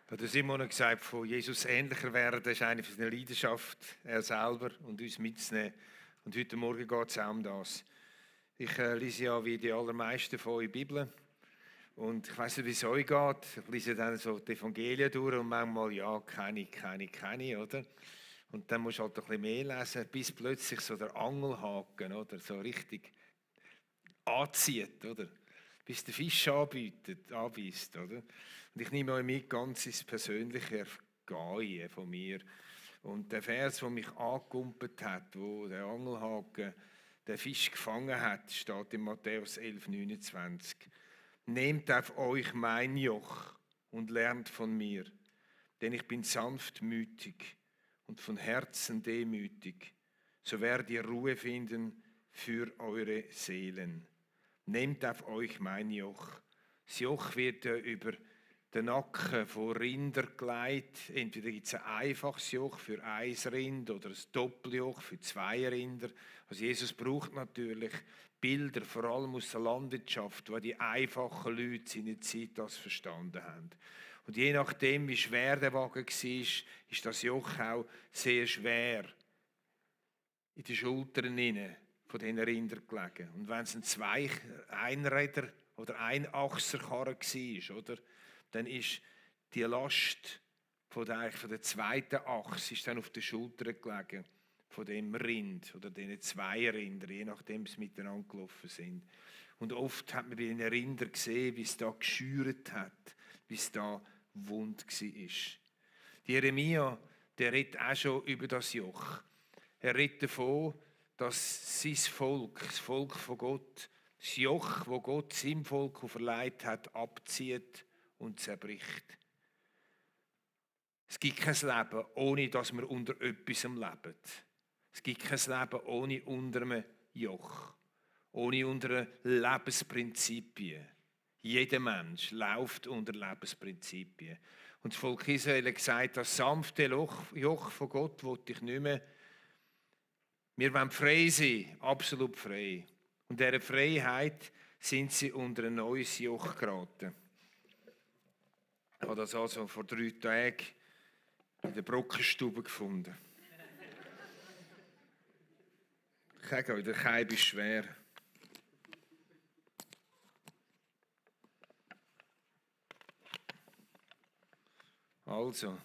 Der Simon hat gesagt, von Jesus ähnlicher werden, das ist eine von seiner Leidenschaft, er selber und uns mitzunehmen. Und heute Morgen geht es auch um das. Ich lese ja wie die allermeisten von euch Bibel. Und ich weiss nicht, wie es euch geht. Ich lese dann so die Evangelien durch und manchmal, ja, keine, oder? Und dann musst du halt ein bisschen mehr lesen, bis plötzlich so der Angelhaken, oder? So richtig anzieht, oder? Bis der Fisch anbeißt, oder? Und ich nehme euch mit ganz ins persönliche Ergehen von mir. Und der Vers, der mich angekumpelt hat, wo der Angelhaken den Fisch gefangen hat, steht in Matthäus 11,29. Nehmt auf euch mein Joch und lernt von mir, denn ich bin sanftmütig und von Herzen demütig, so werdet ihr Ruhe finden für eure Seelen. Nehmt auf euch mein Joch. Das Joch wird über den Nacken von Rinder gelegt. Entweder gibt es ein einfaches Joch für ein Rind oder ein Doppeljoch für 2 Rinder. Also Jesus braucht natürlich Bilder, vor allem aus der Landwirtschaft, wo die einfachen Leute seiner Zeit das verstanden haben. Und je nachdem, wie schwer der Wagen war, ist das Joch auch sehr schwer in den Schultern hinein von diesen Rindern gelegen. Und wenn es ein Einräder oder Einachserkarre war, oder, dann ist die Last von der zweiten Achse ist dann auf den Schultern gelegen, von dem Rind oder diesen 2 Rindern, je nachdem sie miteinander gelaufen sind. Und oft hat man bei den Rindern gesehen, wie es da geschürt hat, wie es da wund war. Die Jeremia, der redet auch schon über das Joch. Er redet davon, dass sein Volk, das Volk von Gott, das Joch, das Gott seinem Volk auferlegt hat, abzieht und zerbricht. Es gibt kein Leben, ohne dass wir unter etwas leben. Es gibt kein Leben ohne unter einem Joch, ohne unter Lebensprinzipien. Jeder Mensch läuft unter Lebensprinzipien. Und das Volk Israel hat gesagt, das sanfte Joch von Gott will ich nicht mehr. Wir wollen frei sein, absolut frei. Und in dieser Freiheit sind sie unter ein neues Joch geraten. Ich habe das also vor 3 Tagen in der Brockenstube gefunden. Ich sage euch, der Keib ist schwer. Also,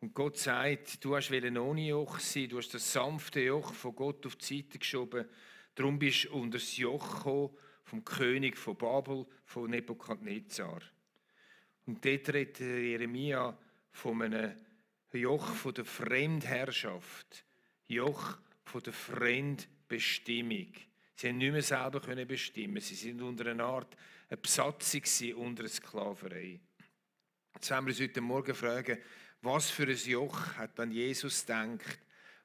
und Gott sagt, du hast ohne Joch sein, du hast das sanfte Joch von Gott auf die Seite geschoben, darum bist du unter das Joch gekommen vom König von Babel, von Nebukadnezar. Und dort redet Jeremia von einem Joch von der Fremdherrschaft, Joch von der Fremdbestimmung. Sie haben nicht mehr selber bestimmen, sie sind unter einer Art Besatzung unter einer Sklaverei. Jetzt wollen wir uns heute Morgen fragen, was für ein Joch hat dann Jesus gedacht,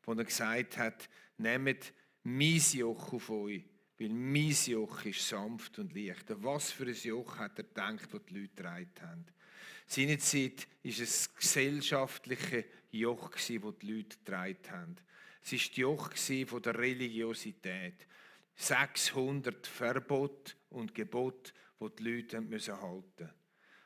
als er gesagt hat, nehmt mein Joch auf euch, weil mein Joch ist sanft und leicht. Was für ein Joch hat er gedacht, das die Leute getragen haben? Seinerzeit war es ein gesellschaftliches Joch, das die Leute getragen haben. Es war das Joch von der Religiosität. 600 Verbote und Gebote, die die Leute halten mussten.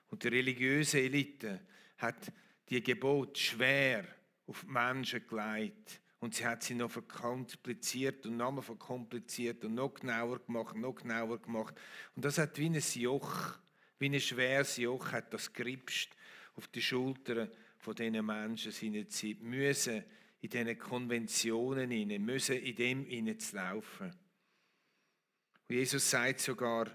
Und die religiöse Elite hat die Gebote schwer auf die Menschen gelegt. Und sie hat sie noch verkompliziert und nochmal verkompliziert und noch genauer gemacht. Und das hat wie ein Joch, wie ein schweres Joch, hat das gripst auf die Schultern von diesen Menschen seiner Zeit. Müssen in diesen Konventionen hinein, müssen in dem hinein zu laufen. Und Jesus sagt sogar,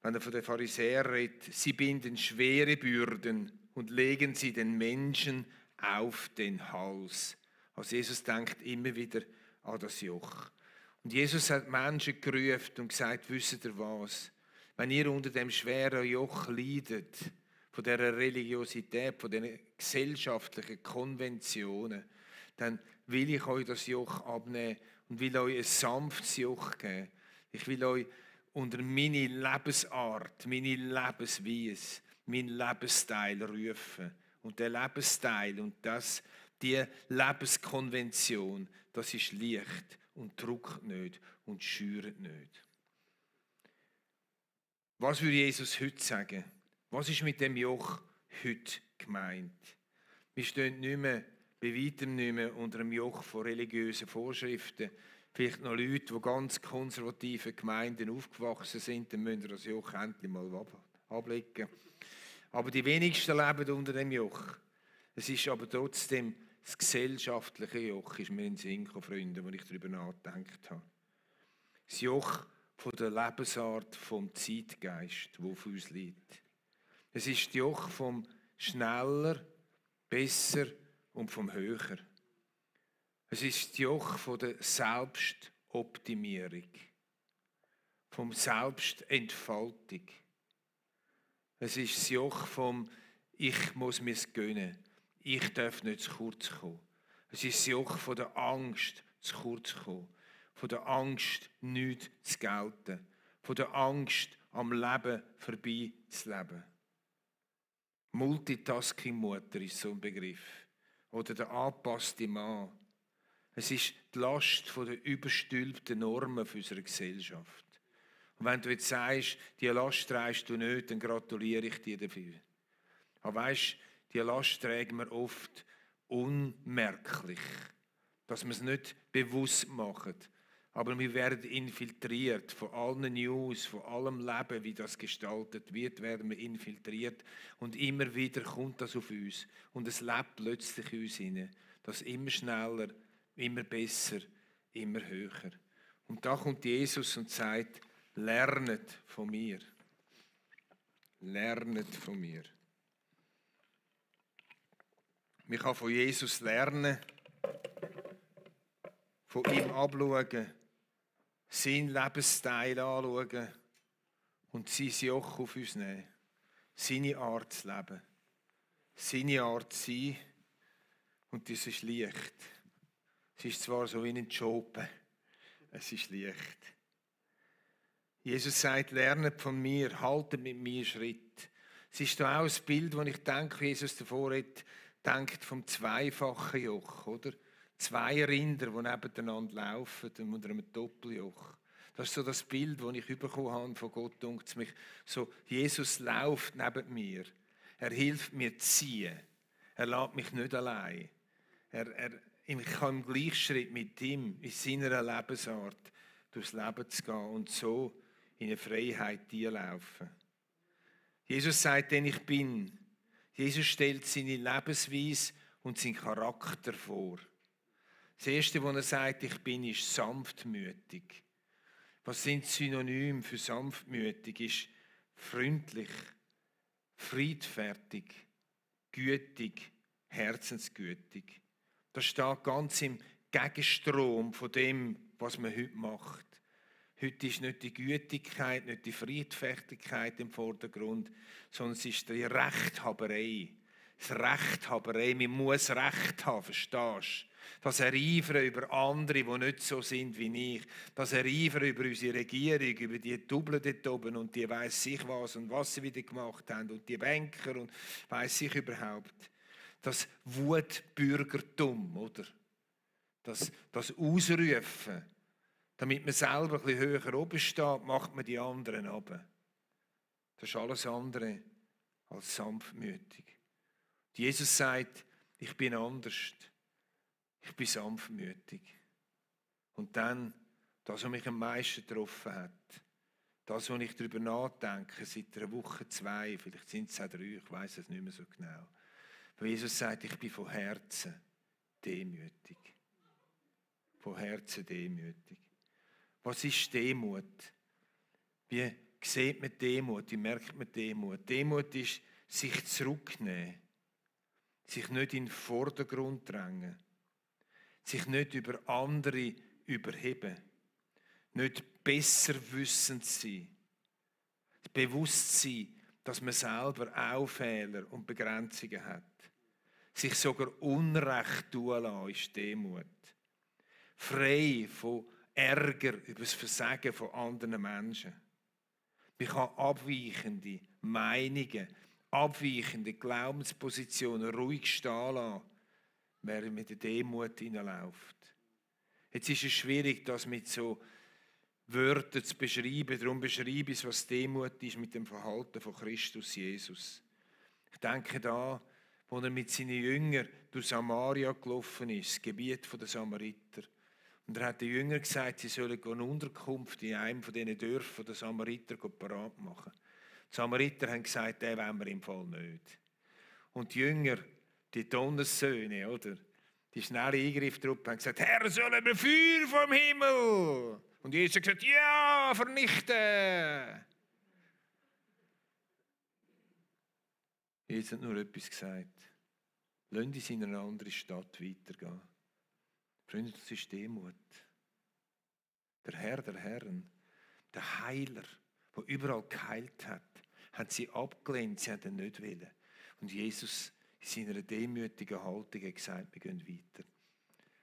wenn er von den Pharisäern redet, sie binden schwere Bürden und legen sie den Menschen auf den Hals. Also Jesus denkt immer wieder an das Joch. Und Jesus hat Menschen gerufen und gesagt, wisst ihr was? Wenn ihr unter dem schweren Joch leidet, von dieser Religiosität, von diesen gesellschaftlichen Konventionen, dann will ich euch das Joch abnehmen und will euch ein sanftes Joch geben. Ich will euch unter meine Lebensart, meine Lebensweise, meinen Lebensstil rufen. Und der Lebensstil und die Lebenskonvention, das ist leicht und druckt nicht und schürt nicht. Was würde Jesus heute sagen? Was ist mit dem Joch heute gemeint. Wir stehen nicht mehr, bei weitem nicht mehr unter einem Joch von religiösen Vorschriften. Vielleicht noch Leute, die ganz konservativen Gemeinden aufgewachsen sind, dann müssen wir das Joch endlich mal ablegen. Aber die wenigsten leben unter dem Joch. Es ist aber trotzdem das gesellschaftliche Joch, ist mir in den Sinn gekommen, Freunde, als ich darüber nachgedacht habe. Das Joch von der Lebensart, vom Zeitgeist, wo auf uns liegt. Es ist das Joch vom schneller, besser und vom höher. Es ist das Joch von der Selbstoptimierung, vom Selbstentfaltung. Es ist das Joch vom Ich muss mir's gönnen, ich darf nicht zu kurz kommen. Es ist das Joch von der Angst, zu kurz zu kommen, von der Angst, nichts zu gelten, von der Angst, am Leben vorbei zu leben. Multitasking-Mutter ist so ein Begriff. Oder der angepasste Mann. Es ist die Last der überstülpten Normen für unsere Gesellschaft. Und wenn du jetzt sagst, diese Last trägst du nicht, dann gratuliere ich dir dafür. Aber weisst, diese Last tragen wir oft unmerklich, dass wir es nicht bewusst machen. Aber wir werden infiltriert von allen News, von allem Leben, wie das gestaltet wird, werden wir infiltriert. Und immer wieder kommt das auf uns. Und es lebt plötzlich in uns hinein. Das immer schneller, immer besser, immer höher. Und da kommt Jesus und sagt, lernet von mir. Lernet von mir. Man kann von Jesus lernen, von ihm abschauen, seinen Lebensstil anschauen und sein Joch auf uns nehmen. Seine Art zu leben. Seine Art zu sein. Und das ist leicht. Es ist zwar so wie ein Job, es ist leicht. Jesus sagt, lernet von mir, haltet mit mir Schritt. Es ist da auch ein Bild, das ich denke, wie Jesus davor hat, denkt vom zweifachen Joch, oder? 2 Rinder, die nebeneinander laufen unter einem Doppeljoch. Das ist so das Bild, das ich bekommen habe von Gott, denkt mich so, Jesus läuft neben mir. Er hilft mir zu ziehen. Er lässt mich nicht allein. Ich kann im Gleichschritt mit ihm, in seiner Lebensart, durchs Leben zu gehen und so in eine Freiheit laufen. Jesus sagt, denn ich bin. Jesus stellt seine Lebensweise und seinen Charakter vor. Das Erste, was er sagt, ich bin, ist sanftmütig. Was sind Synonyme für sanftmütig? Ist freundlich, friedfertig, gütig, herzensgütig. Das steht ganz im Gegenstrom von dem, was man heute macht. Heute ist nicht die Gütigkeit, nicht die Friedfertigkeit im Vordergrund, sondern es ist die Rechthaberei. Das Rechthaberei, man muss Recht haben, verstehst du? Das Ereifern über andere, die nicht so sind wie ich. Das Ereifern über unsere Regierung, über die Double dort oben und die weiss ich was und was sie wieder gemacht haben und die Banker und weiss ich überhaupt. Das Wutbürgertum, oder? Das Ausrufen. Damit man selber ein bisschen höher oben steht, macht man die anderen runter. Das ist alles andere als sanftmütig. Jesus sagt, ich bin anders. Ich bin sanftmütig. Und dann, das, was mich am meisten getroffen hat, das, was ich darüber nachdenke, seit einer Woche, 2, vielleicht sind es auch 3, ich weiß es nicht mehr so genau. Wo Jesus sagt, ich bin von Herzen demütig. Von Herzen demütig. Was ist Demut? Wie sieht man Demut? Wie merkt man Demut? Demut ist, sich zurücknehmen. Sich nicht in den Vordergrund drängen. Sich nicht über andere überheben. Nicht besser wissend sein. Das Bewusstsein, dass man selber auch Fehler und Begrenzungen hat. Sich sogar Unrecht tun lassen, ist Demut. Frei von Ärger über das Versagen von anderen Menschen. Man kann abweichende Meinungen, abweichende Glaubenspositionen ruhig stehen lassen, während man mit der Demut hineinläuft. Jetzt ist es schwierig, das mit so Wörtern zu beschreiben. Darum beschreibe ich es, was Demut ist mit dem Verhalten von Christus Jesus. Ich denke da, als er mit seinen Jüngern durch Samaria gelaufen ist, das Gebiet der Samariter. Und er hat den Jüngern gesagt, sie sollen eine Unterkunft in einem von diesen Dörfern der Samariter parat machen. Die Samariter haben gesagt, den wollen wir im Fall nicht. Und die Jünger, die Donnersöhne, oder? Die schnelle Eingriffstruppe haben gesagt, Herr, sollen wir Feuer vom Himmel? Und Jesus hat gesagt, ja, vernichten! Jesus hat nur etwas gesagt. Lassen Sie in eine andere Stadt weitergehen. Freunde, das ist Demut. Der Herr der Herren, der Heiler, der überall geheilt hat, hat sie abgelehnt, sie haben ihn nicht wollen. Und Jesus in seiner demütigen Haltung hat gesagt, wir gehen weiter.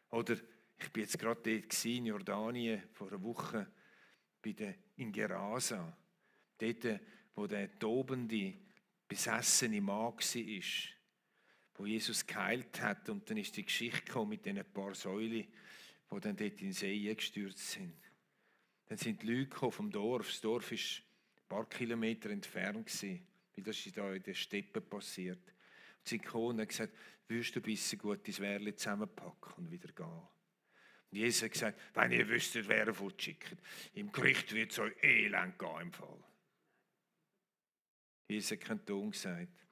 Oder ich bin jetzt gerade dort in Jordanien vor einer Woche in Gerasa, dort, wo der tobende, besessene Mann war, wo Jesus geheilt hat. Und dann ist die Geschichte gekommen mit diesen paar Säulen, die dann dort in den See gestürzt sind. Dann sind die Leute vom Dorf. Das Dorf war ein paar Kilometer entfernt, weil das ist da in der Steppe passiert. Und sie kamen und haben gesagt, würdest du ein bisschen gut dein Wehrli zusammenpacken und wieder gehen? Und Jesus hat gesagt, wenn ihr wüsstet, wer er fortschickt, im Gericht wird es euch elend gehen im Fall. Jesus hat keinen Ton gesagt,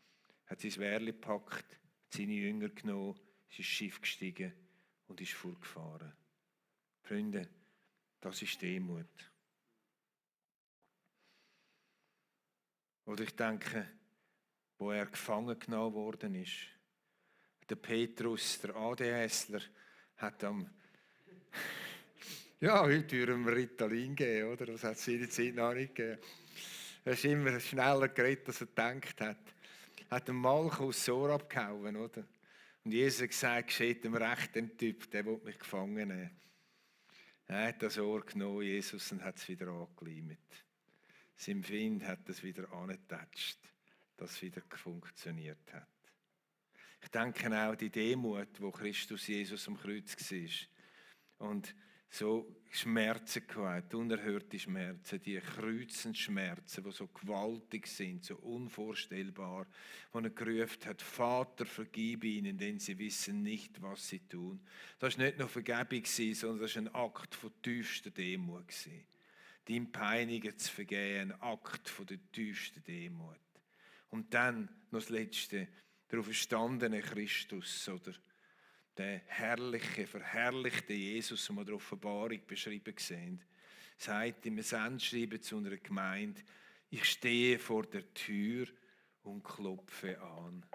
hat sein Wehrli gepackt, seine Jünger genommen, ist ins Schiff gestiegen und ist fortgefahren. Freunde, das ist Demut. Oder ich denke, wo er gefangen genommen worden ist, der Petrus, der ADSler, hat ja, heute würden wir Ritalin geben, oder? Das hat es in der Zeit noch nicht gegeben. Er ist immer schneller geredet, als er gedacht hat. Hat den Malchus so abgehauen, oder? Und Jesus hat gesagt, geschieht dem Recht, dem Typ, der will mich gefangen nehmen. Er hat das Ohr genommen, Jesus, und hat es wieder angeleimt. Sein Find hat es wieder angetatscht, dass es wieder funktioniert hat. Ich denke auch die Demut, wo Christus Jesus am Kreuz war. Und so Schmerzen gehabt, unerhörte Schmerzen, die Kreuzensschmerzen, die so gewaltig sind, so unvorstellbar, wo er gerufen hat, Vater, vergib ihnen, denn sie wissen nicht, was sie tun. Das war nicht nur Vergebung, sondern das war ein Akt von tiefster Demut. Dein Peinigen zu vergeben, ein Akt von der tiefsten Demut. Und dann noch das Letzte, der auferstandene Christus, oder der herrliche, verherrlichte Jesus, den wir in der Offenbarung beschrieben sehen, sagt im Sendschreiben zu einer Gemeinde, ich stehe vor der Tür und klopfe an.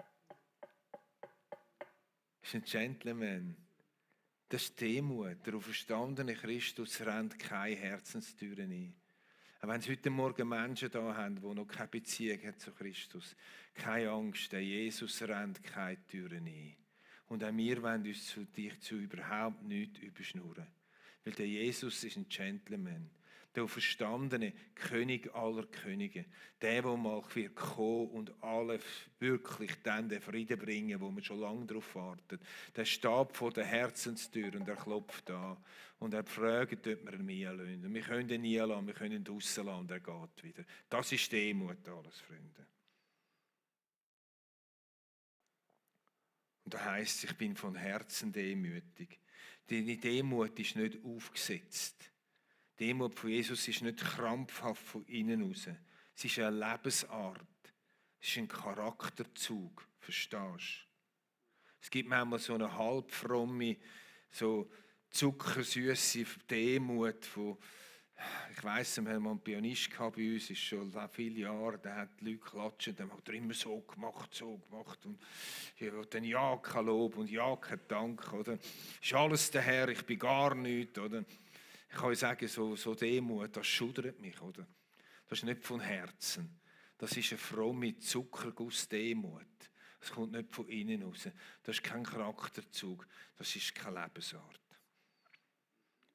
Das ist ein Gentleman. Das ist Demut. Der auferstandene Christus rennt keine Herzenstüren ein. Auch wenn es heute Morgen Menschen da haben, die noch keine Beziehung haben zu Christus, keine Angst, der Jesus rennt keine Türen ein. Und auch wir wollen uns zu dich zu überhaupt nichts überschnurren. Weil der Jesus ist ein Gentleman. Der auferstandene König aller Könige. Der mal wird kommen und alle wirklich dann den Frieden bringen, wo man schon lange darauf wartet. Der steht vor der Herzenstür und er klopft an. Und er fragt, ob wir ihn einlassen. Wir können ihn einlassen, wir können ihn rauslassen und er geht wieder. Das ist Demut alles, Freunde. Und da heisst, ich bin von Herzen demütig. Die Demut ist nicht aufgesetzt. Die Demut von Jesus ist nicht krampfhaft von innen raus. Es ist eine Lebensart. Es ist ein Charakterzug. Verstehst du? Es gibt manchmal so eine halbfromme, so zuckersüße Demut von, ich weiss, wir haben mal einen Pianist gehabt bei uns, ist schon viele Jahre, der hat die Leute klatschen, der hat er immer so gemacht und ich will den Ja kein Lob und Ja kein Dank, oder? Ist alles der Herr, ich bin gar nichts, oder? Ich kann euch sagen, so Demut, das schudert mich, oder? Das ist nicht von Herzen, das ist eine fromme Zuckerguss-Demut. Das kommt nicht von innen raus. Das ist kein Charakterzug, das ist keine Lebensart.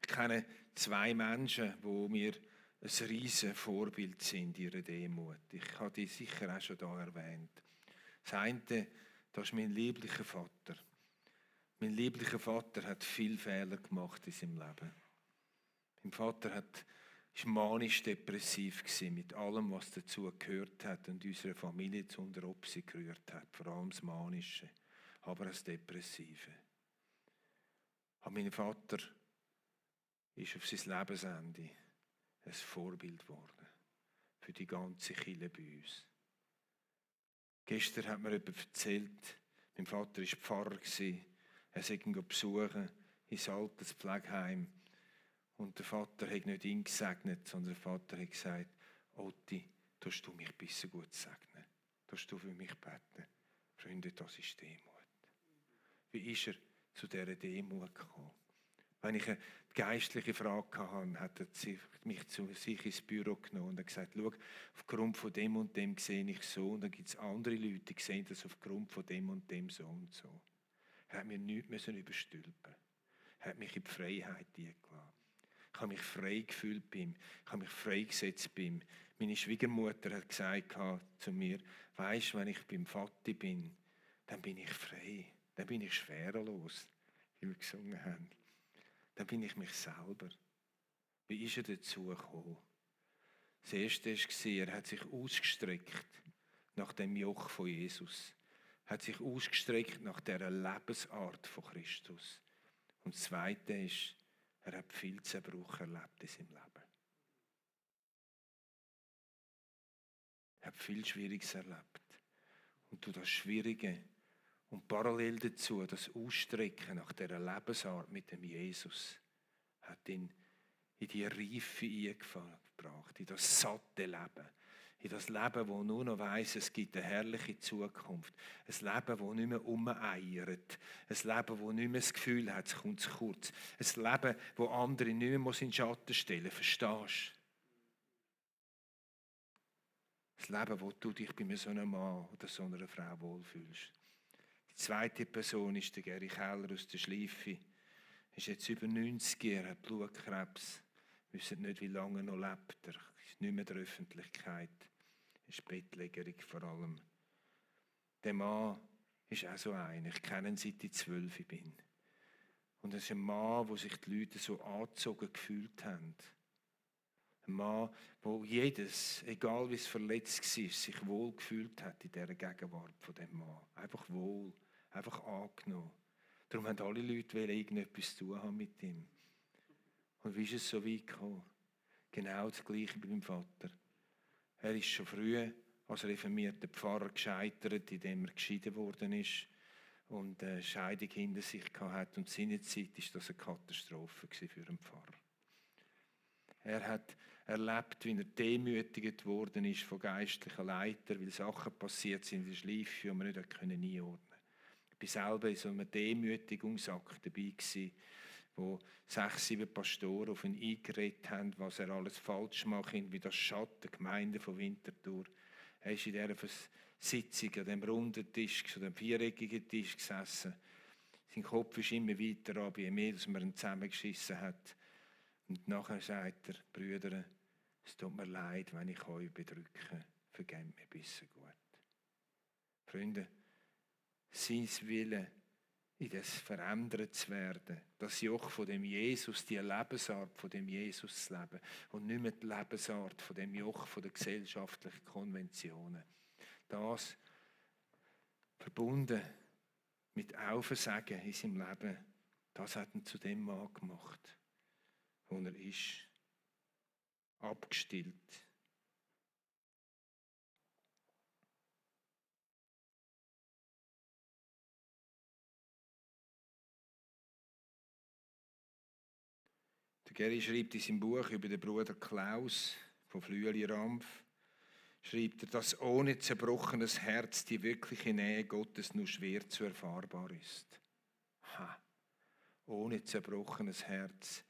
Ich kenne zwei Menschen, die mir ein riesen Vorbild sind, ihre Demut. Ich habe die sicher auch schon da erwähnt. Das eine, das ist mein lieblicher Vater. Mein lieblicher Vater hat viele Fehler gemacht in seinem Leben. Mein Vater hat manisch-depressiv mit allem, was dazu gehört hat und unsere Familie zu unter Obsi gerührt hat. Vor allem das Manische, aber auch das Depressive. Aber mein Vater ist auf sein Lebensende ein Vorbild geworden für die ganze Kirche bei uns. Gestern hat mir jemand erzählt, mein Vater war Pfarrer, er sei ihn besuchen ins Alterspflegeheim. Und der Vater hat nicht ihn gesegnet, sondern der Vater hat gesagt, Otti, tust du mich besser gut segnen? Tust du für mich beten? Freunde, das ist Demut. Wie ist er zu dieser Demut gekommen? Wenn ich eine geistliche Frage hatte, hat er mich zu sich ins Büro genommen und gesagt, schau, aufgrund von dem und dem sehe ich so. Und dann gibt es andere Leute, die sehen das aufgrund von dem und dem so und so. Er hat mir nichts überstülpen. Er hat mich in die Freiheit eingeladen. Ich habe mich frei gefühlt bei ihm. Ich habe mich freigesetzt bei ihm. Meine Schwiegermutter hat gesagt zu mir, weisst, wenn ich beim Vati bin, dann bin ich frei. Dann bin ich schwerelos, wie wir gesungen haben. Dann bin ich mich selber. Wie ist er dazu gekommen? Das Erste war, er hat sich ausgestreckt nach dem Joch von Jesus. Er hat sich ausgestreckt nach dieser Lebensart von Christus. Und das Zweite ist, er hat viel Zerbruch erlebt in seinem Leben. Er hat viel Schwieriges erlebt. Und durch das Schwierige und parallel dazu das Ausstrecken nach dieser Lebensart mit dem Jesus hat ihn in die Reife eingebracht, in das satte Leben. In das Leben, das nur noch weiss, es gibt eine herrliche Zukunft. Ein Leben, das nicht mehr umeiert. Ein Leben, das nicht mehr das Gefühl hat, es kommt zu kurz. Ein Leben, das andere nicht mehr in den Schatten stellen muss. Verstehst du? Ein Leben, wo du dich bei so einem Mann oder so einer Frau wohlfühlst. Die zweite Person ist der Geri Keller aus der Schleife. Er ist jetzt über 90, er hat Blutkrebs. Wir wissen nicht, wie lange er noch lebt. Er ist nicht mehr in der Öffentlichkeit. Er ist bettlägerig vor allem. Der Mann ist auch so einer. Ich kenne ihn, seit ich 12 bin. Und er ist ein Mann, wo sich die Leute so angezogen gefühlt haben. Ein Mann, wo jedes, egal wie es verletzt war, sich wohl gefühlt hat in dieser Gegenwart von dem Mann. Einfach wohl, einfach angenommen. Darum haben alle Leute irgendetwas zu tun haben mit ihm. Und wie ist es so weit gekommen? Genau das Gleiche bei meinem Vater. Er ist schon früh als reformierter Pfarrer gescheitert, indem er geschieden worden ist und eine Scheidung hinter sich hatte. Und seine Zeit war das eine Katastrophe für einen Pfarrer. Er hat erlebt, wie er demütigt worden ist von geistlichen Leitern, weil Sachen passiert sind in der Schleife, die man nicht einordnen konnte. Ich war selber in so einem Demütigungsakt dabei gewesen, wo 6, 7 Pastoren auf ihn eingeredet haben, was er alles falsch macht, wie das Schatten Gemeinde von Winterthur. Er ist in dieser Sitzung an dem runden Tisch, an dem viereckigen Tisch gesessen. Sein Kopf ist immer weiter ab, je mehr, dass man ihn zusammengeschissen hat. Und nachher sagt er, Brüder, es tut mir leid, wenn ich euch bedrücke. Vergebt mir ein bisschen gut. Freunde, sein Wille, in das verändert zu werden, das Joch von dem Jesus, die Lebensart von dem Jesus zu leben und nicht mehr die Lebensart von dem Joch von den gesellschaftlichen Konventionen. Das verbunden mit Aufsagen in seinem Leben, das hat ihn zu dem Mann gemacht, wo er ist, abgestillt. Der Geri schreibt in seinem Buch über den Bruder Klaus von Flüeli-Rampf, schreibt er, dass ohne zerbrochenes Herz die wirkliche Nähe Gottes nur schwer zu erfahrbar ist. Ohne zerbrochenes Herz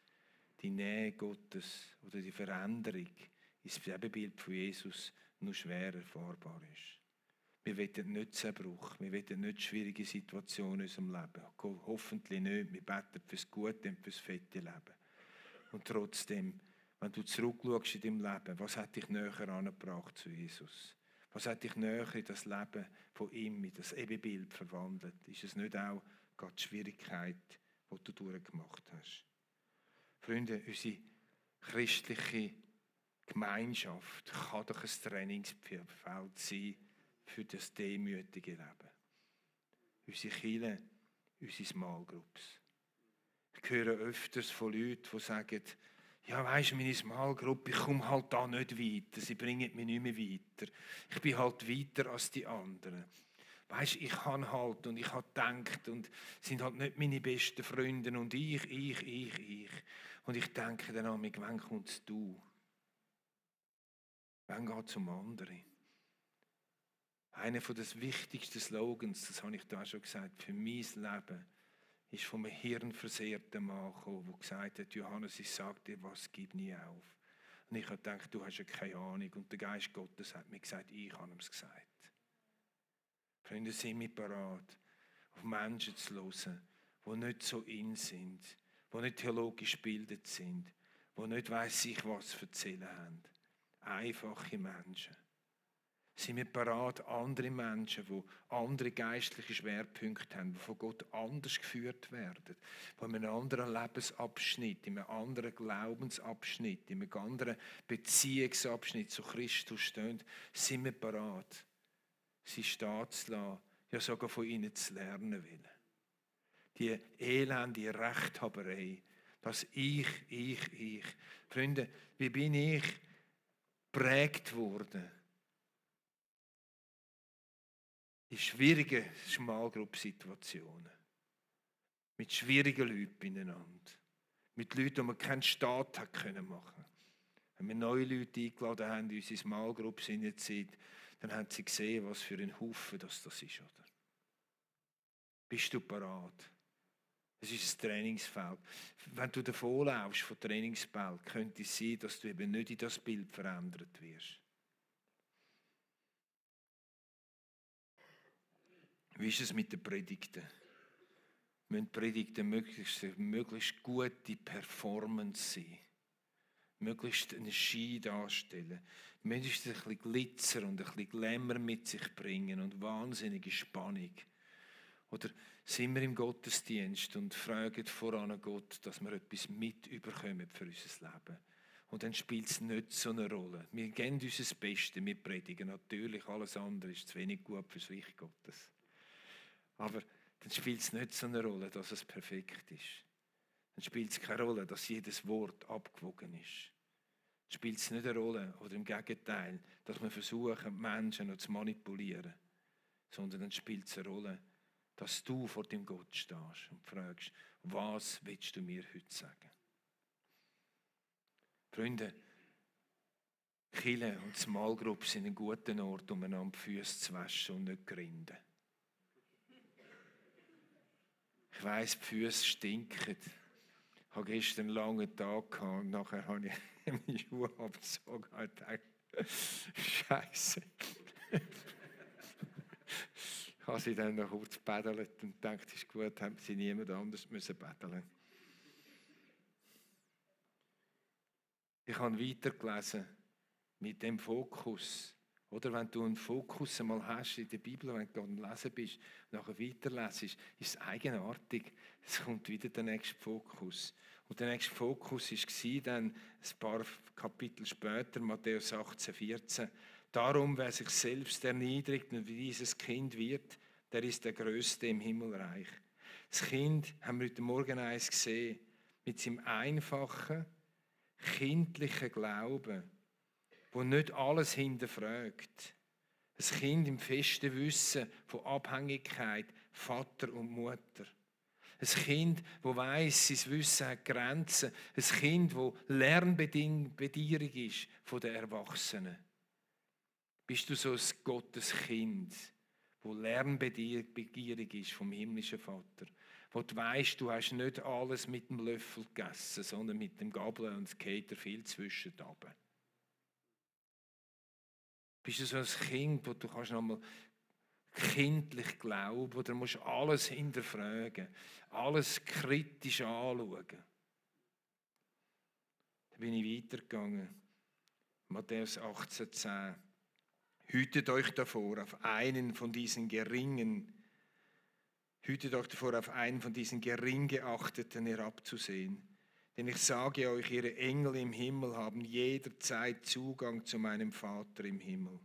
die Nähe Gottes oder die Veränderung ins Ebenbild von Jesus nur schwer erfahrbar ist. Wir wollen nicht Zerbruch, wir wollen nicht schwierige Situationen in unserem Leben. Hoffentlich nicht. Wir beten fürs Gute und fürs fette Leben. Und trotzdem, wenn du zurückschaust in deinem Leben, was hat dich näher angebracht zu Jesus? Was hat dich näher in das Leben von ihm, in das Ebenbild verwandelt? Ist es nicht auch gerade die Schwierigkeit, die du durchgemacht hast? Freunde, unsere christliche Gemeinschaft kann doch ein Trainingsfeld sein für das demütige Leben. Unsere Kirche, unsere Small Groups. Ich höre öfters von Leuten, die sagen, ja, weisst du, meine Small Group, ich komme halt da nicht weiter, sie bringen mich nicht mehr weiter. Ich bin halt weiter als die anderen. Weisst du, ich kann halt und ich habe gedacht und sind halt nicht meine besten Freunde und ich. Und ich denke dann an mich, wann kommst du? Wann geht es um andere? Einer der wichtigsten Slogans, das habe ich da schon gesagt, für mein Leben, ist von einem hirnversehrten Mann gekommen, der gesagt hat, Johannes, ich sage dir was, gib nie auf. Und ich habe gedacht, du hast ja keine Ahnung. Und der Geist Gottes hat mir gesagt, ich habe ihm es gesagt. Freunde, sind wir bereit, auf Menschen zu hören, die nicht so in sind, die nicht theologisch gebildet sind, die nicht weiss ich was zu erzählen haben. Einfache Menschen. Sind wir bereit, andere Menschen, die andere geistliche Schwerpunkte haben, die von Gott anders geführt werden, die in einem anderen Lebensabschnitt, in einem anderen Glaubensabschnitt, in einem anderen Beziehungsabschnitt zu Christus stehen, sind wir bereit, sie stehen zu lassen, ja sogar von ihnen zu lernen wollen. Die elende Rechthaberei, dass ich. Freunde, wie bin ich geprägt worden? In schwierigen Small-Group-Situationen. Mit schwierigen Leuten beieinander. Mit Leuten, die man keinen Staat hat können machen. Wenn wir neue Leute eingeladen haben in unsere Small-Groups in der Zeit, dann haben sie gesehen, was für ein Haufen das ist. Oder? Bist du bereit? Es ist ein Trainingsfeld. Wenn du davon laufst von Trainingsfeld, könnte es sein, dass du eben nicht in das Bild verändert wirst. Wie ist es mit den Predigten? Müssen Predigten möglichst gute Performance sein? Möglichst einen Schein darstellen? Möglichst ein bisschen Glitzer und ein bisschen Glamour mit sich bringen und wahnsinnige Spannung? Oder sind wir im Gottesdienst und fragen voran Gott, dass wir etwas mit überkommen für unser Leben? Und dann spielt es nicht so eine Rolle. Wir geben unser Bestes, wir predigen natürlich, alles andere ist zu wenig gut fürs Reich Gottes. Aber dann spielt es nicht so eine Rolle, dass es perfekt ist. Dann spielt es keine Rolle, dass jedes Wort abgewogen ist. Dann spielt es nicht eine Rolle, oder im Gegenteil, dass wir versuchen, Menschen noch zu manipulieren. Sondern dann spielt es eine Rolle, dass du vor dem Gott stehst und fragst, was willst du mir heute sagen? Freunde, Kirche und Small Groups sind ein guter Ort, um einander die Füße zu waschen und nicht zu grinden. Ich weiss, die Füße stinken. Ich hatte gestern einen langen Tag gehabt und nachher habe ich meine Schuhe abgezogen und gedacht, Scheiße. Ich habe sie dann noch kurz gebädelt und gedacht, es ist gut, haben sie niemand anders müssen bädeln. Ich habe weitergelesen mit dem Fokus. Oder wenn du einen Fokus einmal hast in der Bibel, wenn du am Lesen bist, nachher weiterlesest, ist es eigenartig. Es kommt wieder der nächste Fokus. Und der nächste Fokus war dann ein paar Kapitel später, Matthäus 18, 14. Darum, wer sich selbst erniedrigt und wie dieses Kind wird, der ist der Größte im Himmelreich. Das Kind, haben wir heute Morgen eins gesehen, mit seinem einfachen, kindlichen Glauben, wo nicht alles hinterfragt. Ein Kind im festen Wissen von Abhängigkeit, Vater und Mutter. Ein Kind, das weiss, sein Wissen hat Grenzen. Ein Kind, das lernbedierig ist von den Erwachsenen. Bist du so ein Gotteskind, das lernbegierig ist vom himmlischen Vater? Wo du weisst, du hast nicht alles mit dem Löffel gegessen, sondern mit dem Gabel und es geht dir viel zwischen den Abend. Bist du so ein Kind, wo du kannst nochmal kindlich glauben, wo du musst alles hinterfragen, alles kritisch anschauen. Da bin ich weitergegangen. Matthäus 18,10. Hütet euch davor, auf einen von diesen gering geachteten herabzusehen, Denn ich sage euch, ihre Engel im Himmel haben jederzeit Zugang zu meinem Vater im Himmel.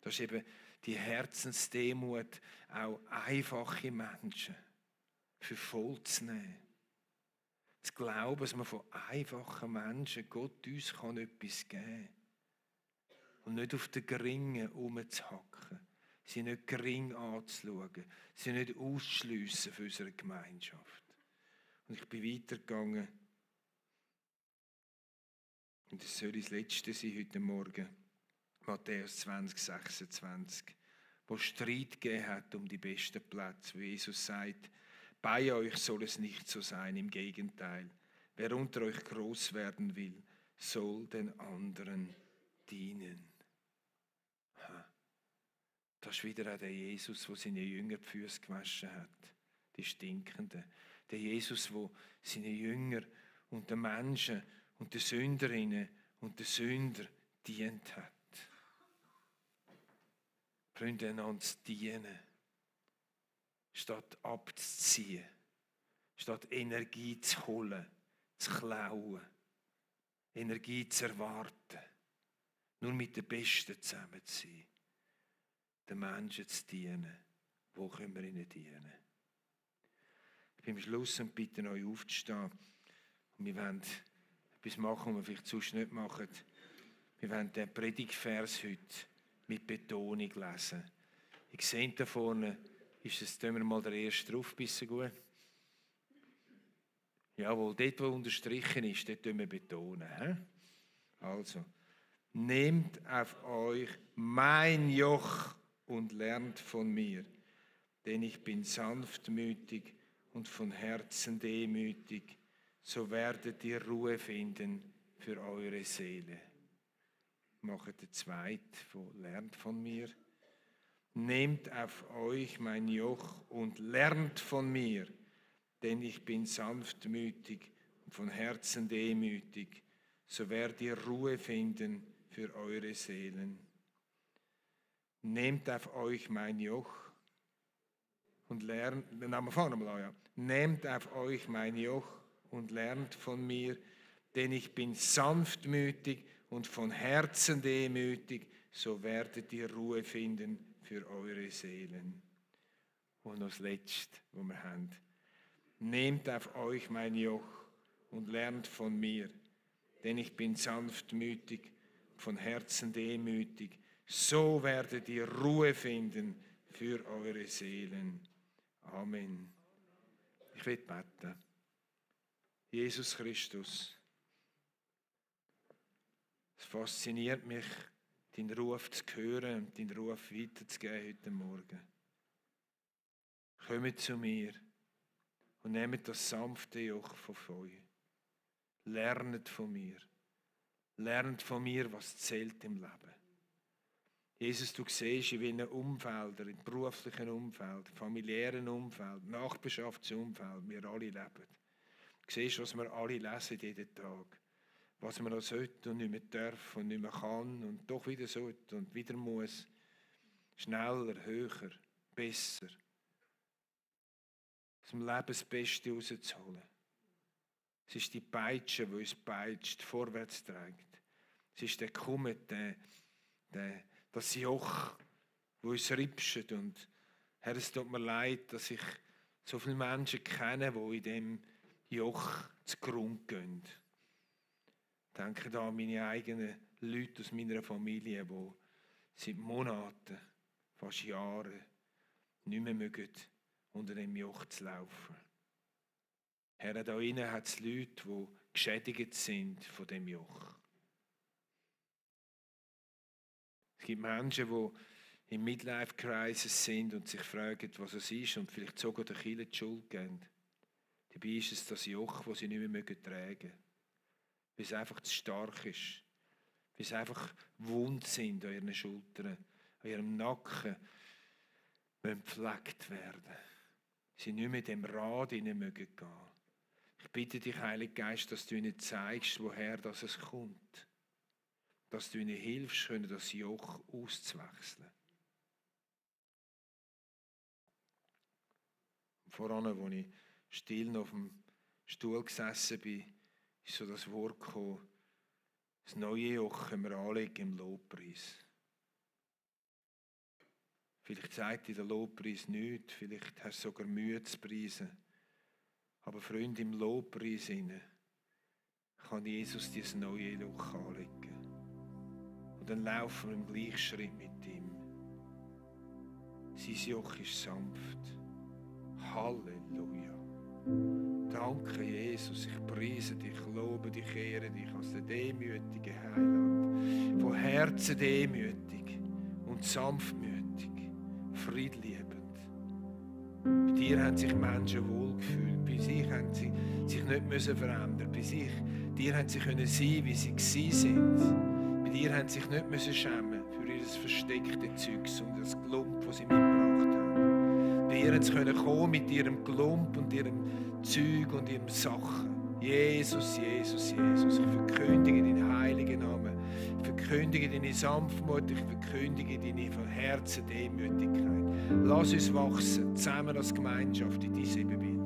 Das ist eben die Herzensdemut, auch einfache Menschen für voll zu nehmen. Zu glauben, dass man von einfachen Menschen Gott uns etwas geben kann. Und nicht auf den Geringen rumzuhacken. Sie nicht gering anzuschauen. Sie nicht auszuschliessen für unsere Gemeinschaft. Und ich bin weitergegangen. Und das soll das Letzte sein heute Morgen. Matthäus 20, 26. Wo Streit gegeben hat um die besten Plätze. Wo Jesus sagt, bei euch soll es nicht so sein. Im Gegenteil. Wer unter euch groß werden will, soll den anderen dienen. Das ist wieder auch der Jesus, der seine Jünger die Füße gewaschen hat. Die Stinkenden. Der Jesus, der seine Jünger und den Menschen und den Sünderinnen und den Sünder dient hat. Freunde, einander zu dienen, statt abzuziehen, statt Energie zu holen, zu klauen, Energie zu erwarten, nur mit den Besten zusammen zu sein, den Menschen zu dienen. Wo können wir ihnen dienen? Ich bin am Schluss und bitte euch aufzustehen. Und wir wollen etwas machen, was wir vielleicht sonst nicht machen. Wir wollen den Predigtvers heute mit Betonung lesen. Ich sehe da vorne, tun wir mal den ersten drauf, bisschen gut. Jawohl, dort, wo unterstrichen ist, dort tun wir betonen. He? Also, nehmt auf euch mein Joch und lernt von mir, denn ich bin sanftmütig und von Herzen demütig, so werdet ihr Ruhe finden für eure Seele. Macht den zweiten, lernt von mir. Nehmt auf euch mein Joch und lernt von mir, denn ich bin sanftmütig und von Herzen demütig, so werdet ihr Ruhe finden für eure Seelen. Nehmt auf euch mein Joch und lernt, Nehmt auf euch mein Joch und lernt von mir, denn ich bin sanftmütig und von Herzen demütig, so werdet ihr Ruhe finden für eure Seelen. Und das Letzte, was wir haben. Nehmt auf euch mein Joch und lernt von mir, denn ich bin sanftmütig, von Herzen demütig, so werdet ihr Ruhe finden für eure Seelen. Amen. Ich will beten. Jesus Christus, es fasziniert mich, deinen Ruf zu hören und deinen Ruf weiterzugeben heute Morgen. Kommt zu mir und nehmt das sanfte Joch von euch. Lernt von mir. Lernt von mir, was zählt im Leben. Jesus, du siehst, in welchen Umfeldern, im beruflichen Umfeld, familiären Umfeld, Nachbarschaftsumfeld, wir alle leben. Du siehst, was wir alle lesen jeden Tag. Was man noch sollte und nicht mehr darf und nicht mehr kann und doch wieder sollte und wieder muss. Schneller, höher, besser. Aus dem Leben das Beste rauszuholen. Es ist die Peitsche, die uns peitscht, vorwärts trägt. Es ist der Kummet, das Joch, das uns ripscht. Und Herr, es tut mir leid, dass ich so viele Menschen kenne, die in diesem Joch zugrunde gehen. Ich denke da an meine eigenen Leute aus meiner Familie, die seit Monaten, fast Jahren, nicht mehr mögen, unter dem Joch zu laufen. Herr, da innen hat es Leute, die geschädigt sind von dem Joch. Es gibt Menschen, die im Midlife-Crisis sind und sich fragen, was es ist und vielleicht sogar der Kirche die Schuld geben. Dabei ist es das Joch, das sie nicht mehr tragen mögen. Weil es einfach zu stark ist. Weil sie einfach wund sind an ihren Schultern, an ihrem Nacken, müssen gepflegt werden. Sie nicht mehr in dem Rad hinein mögen gehen. Ich bitte dich, Heiliger Geist, dass du ihnen zeigst, woher es kommt. Dass du ihnen hilfst, das Joch auszuwechseln. Voran, als ich still auf dem Stuhl gesessen bin, ist so das Wort gekommen, das neue Joch können wir anlegen im Lobpreis. Vielleicht sagt dir der Lobpreis nichts, vielleicht hast du sogar Mühe zu preisen. Aber Freunde, im Lobpreis kann Jesus dieses neue Joch anlegen. Und dann laufen wir im gleichen Schritt mit ihm. Sein Joch ist sanft. Halleluja. Danke, Jesus. Ich preise dich, lobe dich, ehre dich als der demütige Heiland. Von Herzen demütig und sanftmütig, friedliebend. Bei dir haben sich Menschen wohlgefühlt. Bei sich haben sie sich nicht verändern müssen. Bei dir haben sie können sein, wie sie gewesen sind. Bei dir haben sie sich nicht schämen für ihr verstecktes Zeugs und das Glump, das sie mitgebracht haben. Bei dir haben sie können kommen mit ihrem Glump und ihrem Zeug und ihrem Sachen. Jesus, Jesus, Jesus. Ich verkündige deinen heiligen Namen. Ich verkündige deine Sanftmut. Ich verkündige deine von Herzen Demütigkeit. Lass uns wachsen, zusammen als Gemeinschaft in dein Ebenbild.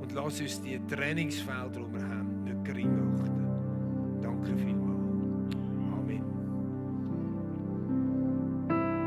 Und lass uns die Trainingsfelder, die wir haben,